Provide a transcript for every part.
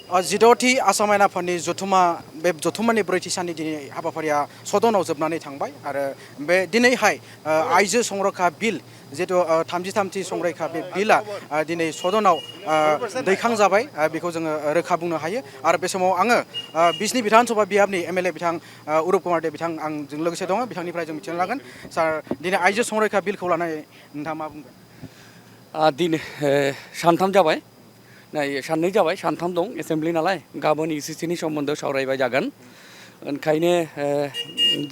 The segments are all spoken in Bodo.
जिद'थि आसाम आयेन आफादनि जथुमा बे जथुम्मानि ब्रैथि साननि दिनै हाबाफारिया सदनाव जोबनानै थांबाय आरो बे दिनैहाय आइजो संरैखा बिल जिहेतु 33थि संरैखा बे बिलआ दिनै सदनाव दैखांजाबाय बेखौ जोङो रोखा बुंनो हायो आरो बे समाव आङो बिजनि बिधान सभा बियाबनि एमएलए बिथां उरुप कुमार दे बिथां आंजों लोगोसे दङ बिथांनिफ्राय जों मिथिनो लागोन सार दिनै आइजो संरैखा बिलखौ लानानै नोंथाङा मा बुंगोन दिनै सानथाम जाबाय साननै जाबाय सानथाम दं एसेमब्लि नालाय गाबोन इसिसिनि सोमोन्दो सावरायबाय जागोन ओंखायनो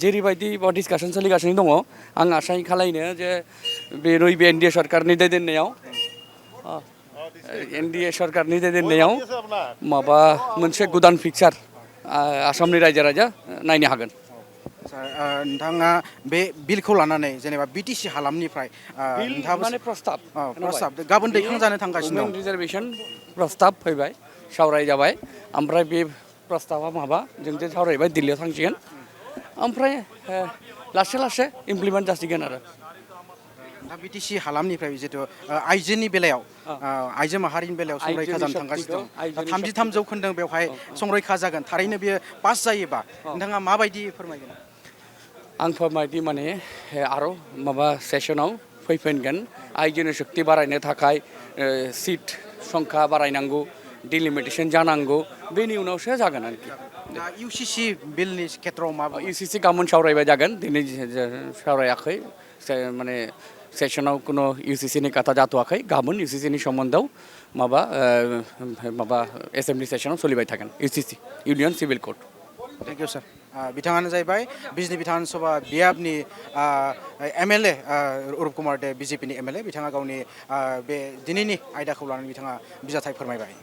जेरैबायदि डिसकासन सोलिगासिनो दङ आं आसा खालामो जे बे नैबे एनडिए सरकारनि दैदेननायाव एनडिए सरकारनि दैदेननायाव माबा मोनसे गोदान पिक्सार आसामनि रायजो राजा नायनो हागोन नोंथाङा बे बिलखौ लानानै जेनेबा बिटिसि हालामनिफ्राय माने प्रस्ताब गाबोन दैखांजानो थांगासिनो दं रिजार्भेसन प्रस्ताब फैबाय सावरायजाबाय ओमफ्राय बे प्रस्ताबा माबा जोंजों सावरायबाय दिल्लीयाव थांसिगोन ओमफ्राय लासै लासै इमप्लिमेन्ट जासिगोन आरो दा बिटिसि हालामनिफ्राय जितु आइजोनि बेलायाव आइजो माहारिनि बेलायाव संरैखा जानो थांगासिनो दं 33 जौखोन्दो बेवहाय संरैखा जागोन थारैनो बेयो पास जायोबा नोंथाङा माबायदि फोरमायगोन आं फोरमायदि माने आरो माबा सेसनाव फैफिनगोन आइजोनि शक्ति बारायनो थाखाय सिट संख्या बारायनांगौ डिलिमिटेसन जानांगौ बेनि उनावसो जागोन आरोखि इउसिसि बिलनि खेथ्रआव मा इउसिसि गाबोन सावरायबाय जागोन दिनै सावरायाखै माने सेसनाव कुनु इउसिसिनि खोथा जाथ'वाखै गाबोन इउसिसिनि सोमोन्दोआव माबा एसेमब्लि सेसनाव सोलिबाय थागोन UCC union civil code thank you sir बिथाङानो जाहैबाय बिजनि बिधान सभा बियाबनि एमएलए उरुप कुमार दे बिजेपिनि एमएलए बिथाङा गावनि बे दिनैनि आयदाखौ लानानै बिथाङा बिजाथाइ फोरमायबाय